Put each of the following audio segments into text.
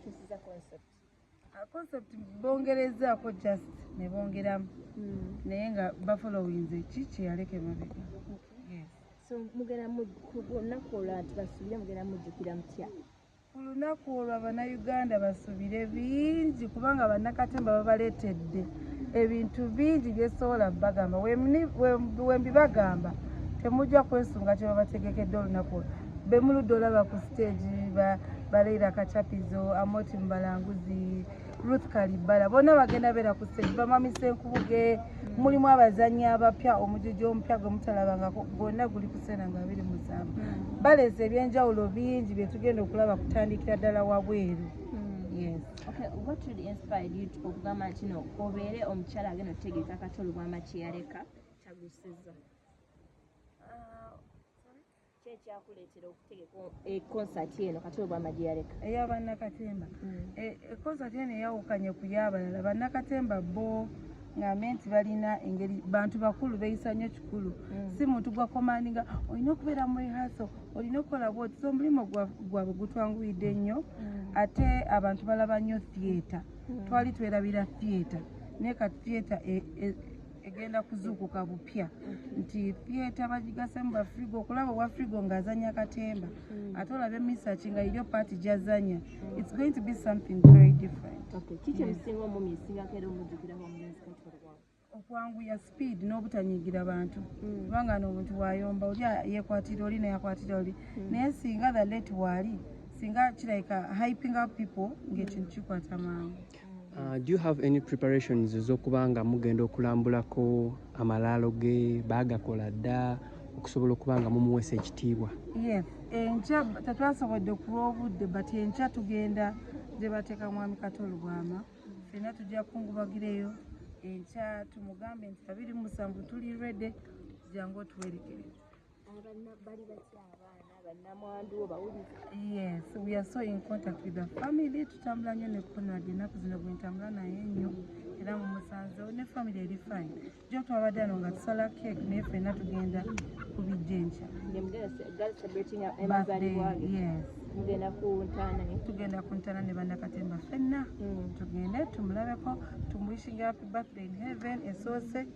Bakyusiza concept? Concept bongerezaako, just ne bongeramu, naye nga bafollowinze ki kyeyaleka emabega. Yes. So mugenda ku lunaku olwo nti basuubire, mugenda mujjukira mutya? Ku lunaku olwo Abannayuganda basuubire bingi, kubanga bannakatemba babaleetedde ebintu bingi byesobola bagamba. Wembibagamba temujja kwesunga kye babategekedde olunaku olwo. Bemuludde olaba ku stage, Baleira Kachapizo, Amoti Mubalanguzi, Ruth Kalibala, bonna bagenda beera ku stage, Bamami Senkubuge. Mulimu abazanyi abapya, omujuju omupya gwe mutalabangako, gwonna guli ku sena nga 27. Baleese ebyenjawulo bingi byetugenda okulaba kutandikira ddala wabweru. Yes. Okay, what really inspired you to okugamba nti no obeere omukyala agenda otegeeka Kato Lubwama kyeyaleka tagusiza? Ki ekyakuleetera okutegeka ekonsati eno Kato Lubwama gye yaleka? Eyabannakatemba, ekonsati eno eyawukanye ku y'abalala. Bannakatemba bo ngambe nti balina engeri, bantu bakulu, beeyisa nnyo kikulu. Si muntu gwa commandinga, olina okubeera mu rehearsal, olina okukola bwoti. So omulimu gwabwe gutwanguyidde nnyo. Ate abantu balaba nnyo theatre, twali twerabira theatre, naye kati theatre egenda kuzuukuka bupya, nti theatre bagigasemu bafrigo. Okulaba owa frigo ng'azanya katemba, ate olabe Misaki nga iriyo part gy'azanya, it's going to be something very different. Okay, kiki emusinga omumisingako era omujjukirako omulenzi Kato Lubwama? Okwanguya, speed, n'obutanyiigira bantu, kubanga n'omuntu wayomba oli yekwatira oli neyakwatira oli. Naye singa the late waali, singa kirabika hyping up people ng'ekintu kikwata mangu. Do you have any preparations ez'okuba nga mugenda okulambulako amalaalo ge baagakola dda, okusobola okuba nga mumuweesa ekitiibwa? Yes, enkya tetwasobodde ku lw'obudde, but enkya tugenda gye bateeka mwami Kato Lubwama. Ffenna tujja kungubagireyo enkya, tumugambe nti 27 tuli ready, jangu otuwerekere. Abaana bali batya? Abaana bannamwandu bawulize? Yes, we are so in contact with the family. Tutambula nnyo ne Conrad ennaku zino, gwe ntambula naye nnyo, era mumusanzeewo ne family eri fine. Jo twabadde ano nga tusala cake, naye ffenna tugenda kubijja enkya. Ng'emugenda celebrating amazaalibwa ge? Yes. Mugenda ku ntaana ne? Tugenda ku ntaana ne bannakatemba ffenna. Tugende tumulabeko, tumuwishinga happy birthday in heaven esoose,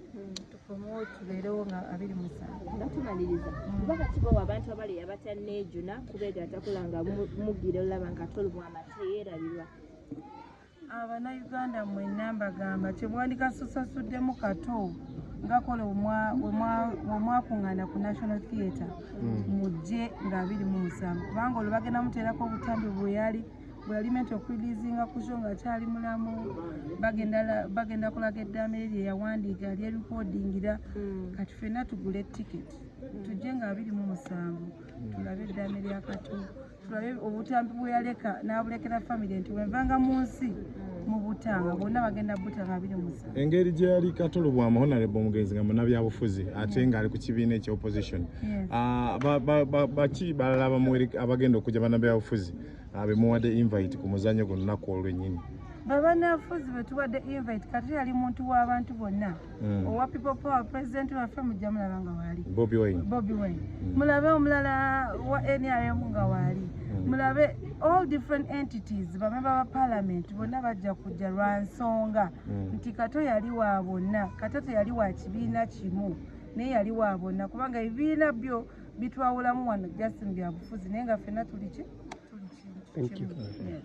tukomewo tubeerewo nga 27. Nga tumaliriza, kubaka kibawo abantu abali abatanneejuna kubeegatta nga mugira olaba nga Kato Lubwama teyeerabirwa? Abannayuganda mwenna mbagamba, kyemwandikasasasuddemu kato nga kola we mwakuŋŋaana ku National Theatre, mujje nga 27, kubanga olwo bagenda muteerako obutambi bwe yali meant okureleasinga ku show ng'akyali mulamu. Bagenda kulaga eddaame lye yawandiika, lyerekodingira. Kati ffenna tugule tiketi, tujje nga 27, tulabe eddaame lya Kato, tulabe obutambi bwe yaleka n'abulekera family nti wenvanga mu nsi mu butanga bonna bagenda butanga 27. Engeri gye yali Kato Lubwama, honorable omugenzi, nga munnabyabufuzi ate ng'ali ku kibiina ekya opposition, Ah, baki balala abagenda okujja bannabyabufuzi bemuwadde invite ku muzannyo guno lunaku olwennyini? Babanafuzi betuwadde invite, kati yali muntu w'abantu bonna. Owa People Power, president waffe, mujja mulaba nga waali. Bobi Wine. Bobi Wine. Mulabe omulala wa NRM nga waali. Mulabe all different entities, bamemba ba parliament bonna bajja kujja lwa nsonga nti Kato yali wa bonna. Kato teyali wa kibiina kimu, naye yali wa bonna, kubanga ebibiina byo bitwawulamu wano just mu byabufuzi, naye nga ffenna tuli ki, tuli kintu Thank you. kimu. Yes.